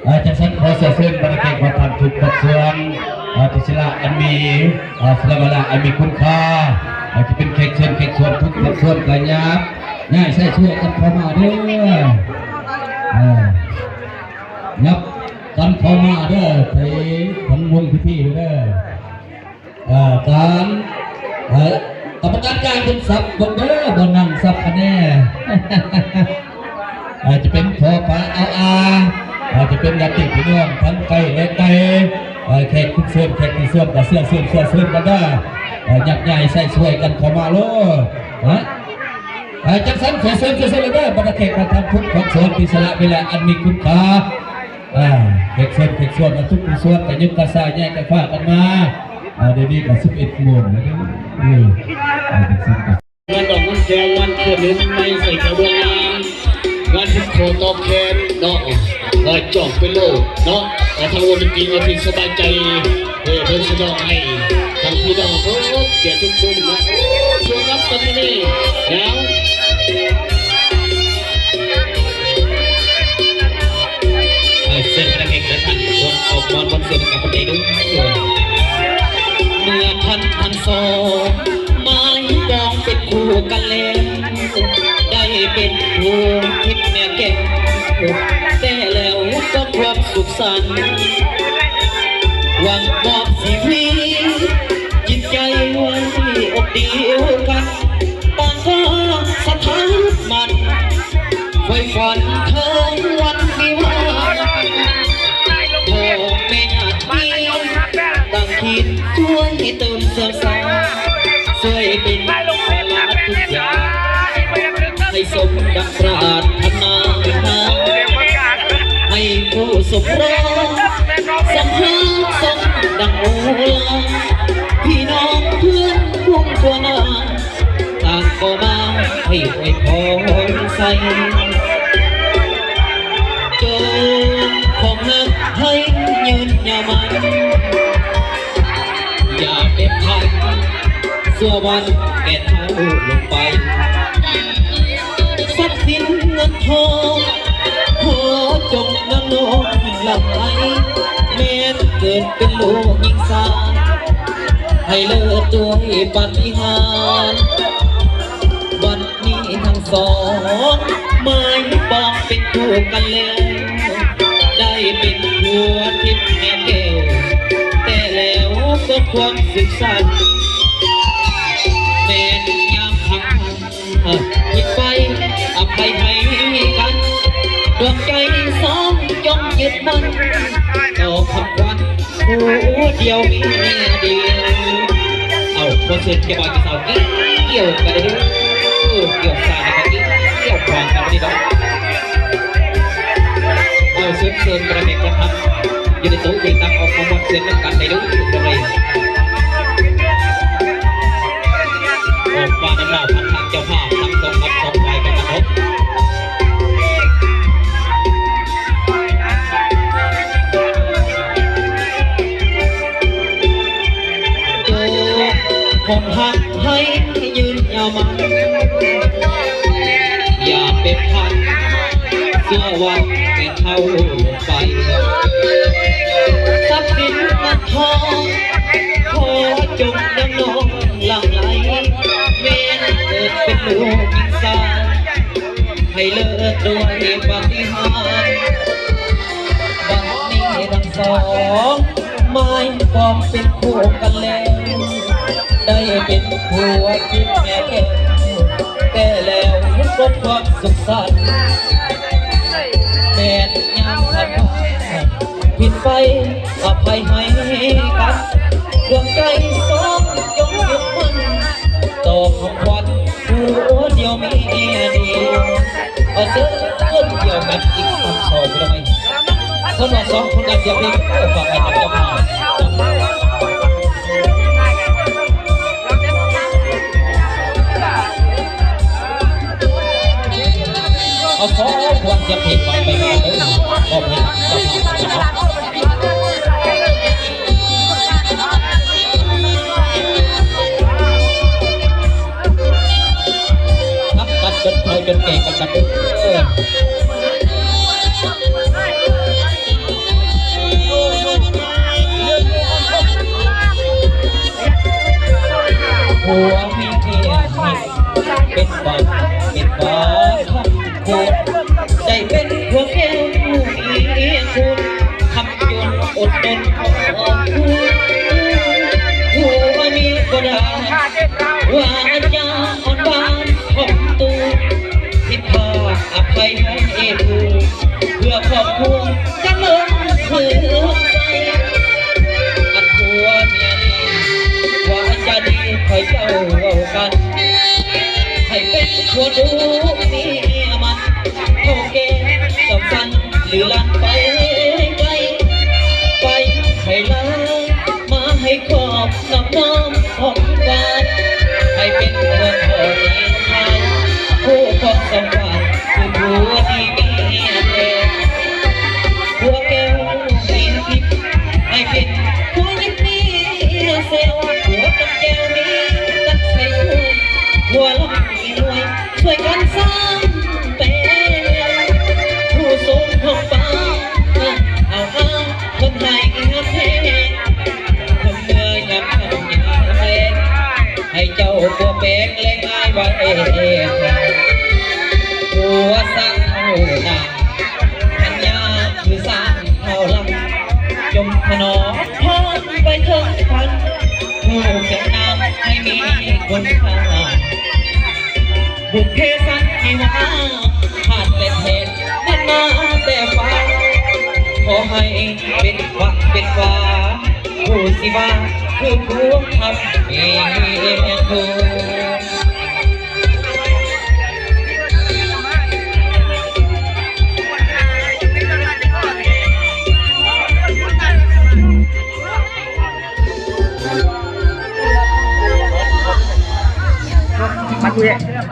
ເອີ ຈັ່ງຊັ້ນຂໍເຊື້ອເຊີນບັນດາແຂກມາທາງທຸກພາກສ່ວນ ເອີ ທີ່ສະຫຼະອັນມີ ເອີ ສະຫຼະເວລາອັນມີຄຸນຄ່າ ເອີ ທີ່ເປັນແຂກເຊີນແຂກຊວນທຸກພາກສ່ວນ ກະຫຍັບຍ້າຍໃຊ້ຊ່ວຍກັນເຂົ້າມາເດີ ເອີ ຫຍັບກັນເຂົ້າມາເດີ ໄປທາງວົງພິທີເດີ. ເອີ ການ ເອີ ກຳມະການກາງເພິ່ນສັບເບິ່ງເດີ ບໍ່ນັ່ງສັບຄະແນນ ອາດຈະເປັນພໍ່ປ້າອາອາ ອາດຈະເປັນຍາດຕິພີ່ນ້ອງທັງໃກ້ແລະໄກ ເອີ ແຂກຜູ້ເຊີນ ແຂກຜູ້ຊວນ ກະເຊື້ອເຊີນ ເຊື້ອເຊີນກັນເດີ ເອີ ຫຍັບຍ້າຍໃຊ້ຊ່ວຍກັນເຂົ້າມາໂລດ ຮະ ເອີ ຈັ່ງຊັ້ນ ຂໍເຊີນ ຂໍເຊີນເດີ ບັນດາແຂກມາທາງພຸດຂອງສວນ ທີ່ສະຫຼະເວລາອັນມີຄຸນຄ່າ ອ່າ ແຂກເຊີນ ແຂກຊວນ ມາທຸກຜູ້ຊວນ ກະຍຶກກະຊາຍ ແຍກກະພາກັນມາ ອ່າ ດຽວນີ້ກະສິບເອັດໂມງແລ້ວເດີ ເອີ ເອີ ເປັນຊັ້ນ ງານດອກງານແຄງ ງານເກີດເດືອນໃໝ່ໃສ່ຂະບວນງານ ງານທີ່ຂໍຕອບແທນເນາະ ເອີ ຈອງເປັນໂລເນາະ ແລະ ທາງວົງດົນຕີເອົາທີ່ສະບາຍໃຈ ເອີ ເພິ່ນສະດອກໃຫ້ທັງພີ່ນ້ອງເບິດແກ່ທຸກຄົນເນາະ ໂອ້ ຊວນນຳກັນມື້ນີ້ ແລ້ວ ເອີ ເຊີນພະນັກງານເດີທ່ານ ຊວນອອກມາບ່ອນເຊີນກັບຄົນໃດເດີ ເມື່ອທ່ານທັງສອງ ໝາຍປອງເປັນຄູ່ກັນແລ້ວ ໄດ້ເປັນຜົວທິບເມຍແກ້ວ ແຕ່ແລ້ວກໍຄວາມສຸກສັນ ຫວັງມອບຊີວິດຈິດໃຈໄວ້ອົກດຽວກັນ ຕ່າງກໍສະຖານໝັ້ນ ໄຟຝັນເຖິງວັນວິວາ ພໍ່ແມ່ຍາດມີ ຕ່າງຄິດຊ່ວຍເຕີມເຊື່ອມສາ ຊ່ວຍເປັນພາລະທຸກຢ່າງ ໃຫ້ສົມດັ່ງປາດຖະໜາ ໃຫ້ຄູ່ສົມລົມ ສຳພັນສົມດັ່ງໂອລາ ພີ່ນ້ອງເພື່ອນຝູງທົ່ວໜ້າ ຕ່າງກໍມາໃຫ້ອວຍພອນໃສ່ ຈົ່ງຄອງຮັກໃຫ້ຍືນຍາວມານ ຢ່າເປັນພັນຊົ່ວວັນແກ່ເຖົ້າລົງໄປ ຊັບສິນເງິນທອງ ຂໍຈົ່ງນຳນອງຫຼັ່ງໄຫຼ ແມ່ນເກີດເປັນລູກຍິງຊາຍ ໃຫ້ເລີດດ້ວຍປາຕິຫານ ບັດນີ້ທັງສອງ ໝາຍປອງເປັນຄູ່ກັນແລ້ວ ໄດ້ເປັນຜົວທິບເມຍແກ້ວ ແຕ່ແລ້ວກໍຄວາມສຸກສັນ ແມ່ນຍາມຄຳ ເອີ ຜິດໄປ ອະໄພໃຫ້ກັນ ດວງໃຈສອງຈົ່ງຍຶດໝັ້ນ ຕໍ່ຄຳຂວັນ ຜູ້ດຽວມີເມຍດຽວ ເອົາ ຂໍເຊີນເຈົ້າບ່າວເຈົ້າສາວ ກ່ຽວກັນເດີ ກ່ຽວຊ້າຍແລ້ວກໍກ່ຽວຂວາກັນນີ້ເນາະ ເອົາ ເຊີນ ເຊີນ ປະເພດກະທຳ ຢູ່ໃນໂຕະຢູ່ໃນຕັ່ງ ອອກມາມ່ວນຊື່ນນຳກັນໄດ້ເດີ ອອກມານຳໜ້າພັນທາງເຈົ້າພາບ ທັງສອງພັກສອງຝ່າຍກັນມາເນາະ. ຄວາມຮັກໃຫ້ຍືນຍາວມານ ຢ່າໄປພັນ ຊົ່ວວັນແກ່ເຖົ້າໄປ ຊັບສິນເງິນທອງ ຂໍຈົ່ງນຳນອງຫຼັ່ງໄຫຼ ແມ່ນເກີດເປັນລູກຍິງຊາຍ ໃຫ້ເລີດດ້ວຍປາຕິຫານ ບັດນີ້ທັງ ສອງໝາຍຄວາມເປັນຄູ່ກັນແລ້ວ ໄດ້ເປັນຜົວກິນແມ່ແກ້ວ ແຕ່ແລ້ວບົດຄວາມສຸກສັນ ແມ່ນຍາມຜ່ານມາຜິດໄປ ອະໄພໃຫ້ກັນ ດວງໃຈສອງຈົ່ງຍຶດໝັ້ນ ຕໍ່ຄຳຂວັນ ຜູ້ດຽວເມຍດຽວ ຂໍເຊີນດຽວກັນອີກສາມສອງ ພີ່ນ້ອງເອີຍ. ສຳລັບສອງຜົນງານສຽງເພງ ເອີ ຝາກໄວ້ກັບເຈົ້າພາບ. ເອົາ ຂໍຄວນຈະເພງໄວ້ໄປເດີ ມອບໃຫ້ກັບເຈົ້າພາບເນາະ. ຮັກກັນຈົນເຖົ້າຈົນແກ່ກັນກັນເດີ. ຜົວມີເມຍໃຫ້ ເປັນບ້ານເປັນບ້ານຂອງຄຸນ ໄດ້ເປັນຜົວແກ້ວມີຄຸນ ຄຳຈຸນອົດທົນຂອງຄຸນ ຜົວມີບໍ່ໄດ້ ວາຈາອ່ອນຫວານຖ່ອມຕົວ ຜິດພາດອະໄພໃຫ້ຜູ້ ເພື່ອຄອບຄົວກຳເນີນເພື່ອໃຊ້ ອັນຜົວເມຍນີ້ ວາຈາດີຂ້ອຍເຈົ້າເວົ້າກັນ ໃຫ້ເປັນຜົວດຸເມຍໝັ່ນ ເຖົ້າແກ່ສຳພັນ ຫຼືຫຼານໄປໄກ ໄປໃຫ້ຫຼາຍ ມາໃຫ້ຄອບນອບນ້ອມຂອງຫວານ ໃຫ້ເປັນຜົວພໍ່ເມຍໄທ ຄູ່ຄອງສອງຝ່າຍ ຄືຜົວດີເມຍແທ້ ຜົວແກ້ວເມຍທິບ ໃຫ້ເປັນຜົວຍິບເມຍແຊວ ຜົວກັບແກ້ວມີກັນໃສ່ຖ້ວຍ ຜົວລຳມີລວຍ ຊ່ວຍກັນສ້າງແປງ ຜູ້ຊົງຫ້ອງຟ້າ ເອົາອ້າງຄົນໃຫ້ຮັກແພງ ເມື່ອຍາມຄ່ຳຍາມແລງ ໃຫ້ເຈົ້າປົວແປງແລງອາຍໄວ້ ຜົວຊ່າງເທົ່ານາງ ພັນຍາຄືຊ່າງເທົ່າລຳ ຈົ່ງຖະໜອມພອນໄປເຖິງພັນ ຜູ້ເປັນນາງໃຫ້ມີຄຸນຄ່າ ບຸບເພສັນນິວາສາ ຫາກແຕ່ເພດແມ່ນມາແຕ່ຟ້າ ຂໍໃຫ້ເປັນຝັ່ງເປັນຟ້າ ຜູ້ຊິວ່າຄືພວກເຮົາເອງເດີ. ມັນເມື່ອຍ.